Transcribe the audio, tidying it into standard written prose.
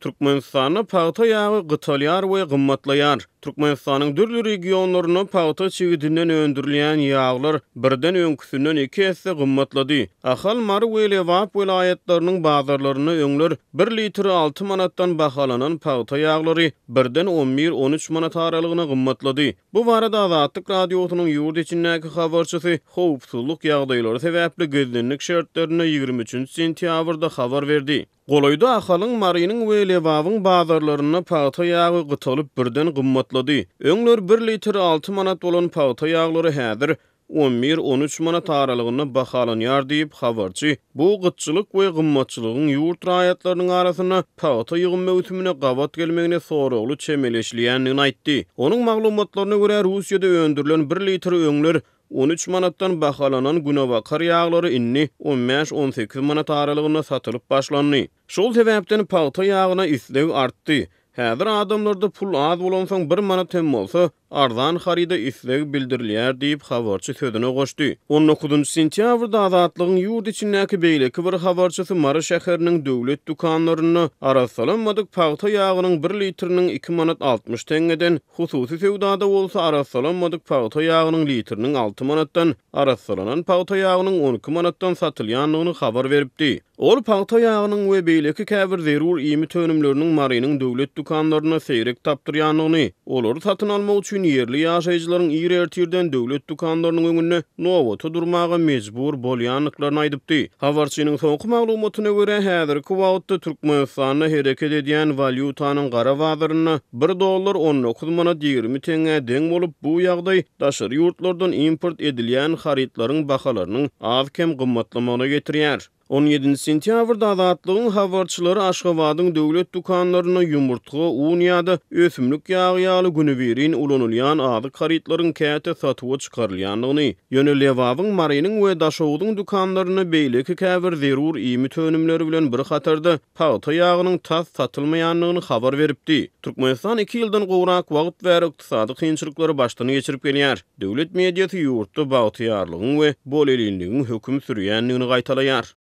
Türkmenistanda pagta ýagy gytalýar we gymmatlaýar. Türkmenistanyň dürli regionlarynda pagta çigidinden öndürilýän ýaglar birden öňküsinden iki esse gymmatlady. Ahal, Mary we Lebap welaýatlarynyň bazarlarynda öňler bir litri alty manatdan bahalanan pagta ýaglary birden on bir, on üç manat aralygyna gymmatlady. Bu barada Azatlyk Radiosynyň ýurt içindäki habarçysy howpsuzlyk ýagdaýlary sebäpli gizlinlik şertlerinde 23 sentýabrda habar berdi. Golaýda Ahalyň, Marynyň we Lebabyň bazarlarynda pagta ýagy gytalyp birden gymmatlady. Öňler bir litr alty manat bolan pagta ýaglary häzir on bir, on üç manat aralygynda bahalanýar diýip, habarçy bu gytçylyk we gymmatçylygyň ýurt raýatlarynyň arasynda pagta ýygym möwsümine gabat gelmegine soragly çemeleşilýändigini aýtdy. Onuň maglumatlaryna görä, Russiýada öndürilen bir litr öňler 13 manatdan bahalanan günebakar ýaglary indi on bäş-on sekiz manat aralygynda satylyp başlandy. Şol sebäpden pagta ýagyna isleg artdy. Häzir adamlarda pul az bolansoň bir manat hem bolsa, arzan haryda isleg bildirilýär diýip, habarçy sözüne goşdy. On dokuzynjy sentýabrda Azatlygyň ýurt içindäki beýleki bir habarçysy Mary şäheriniň döwlet dükanlarynda arassalanmadyk pagta ýagynyň bir litriniň iki manat 60 teňňeden, Hususy söwdada bolsa arassalanmadyk pagta ýagynyň litriniň alty manatdan, arassalanan pagta ýagynyň 12 manatdan satylýandygyny habar beripdi. Ol pagta ýagynyň we beýleki käbir zerur iýmit önümleriniň Marynyň döwlet dükanlarynda seýrek tapdyrýandygyny, olary satyn almak üçin ýerli ýaşaýjylaryň ir ertirden döwlet dükanlarynyň öňünde nobata durmaga mejbur bolýandyklaryny aýdypdy. Habarçynyň soňky maglumatyna görä, häzirki wagtda Türkmenistanda hereket edýän walýutanyň gara bazarynda bir dollar 19 manat 20 teňňä deň bolup, bu ýagdaý daşary ýurtlardan import edilýän harytlaryň bahalarynyň az-kem gymmatlamagyna getirýär. On ýedinji sentýabrda Azatlygyň habarçylary Aşgabadyň döwlet dükanlarynda ýumurtga, un ýa-da ösümlik ýagy ýaly günübirin ulanylýan azyk harytlaryň käte satuwa çykarylýandygyny, ýöne Lebabyň, Marynyň we Daşogzuň dükanlarynda beýleki käbir zerur iýmit önümleri bilen bir hatarda pagta ýagynyň tas satylmaýandygyny habar beripdi. Türkmenistan iki ýyldan gowrak wagt bäri ykdysady kynçylyklary başdan geçirip gelýär. Döwlet mediasy ýurtda bagtyýarlygyň we bolelinligiň höküm sürýändigini gaýtalaýar.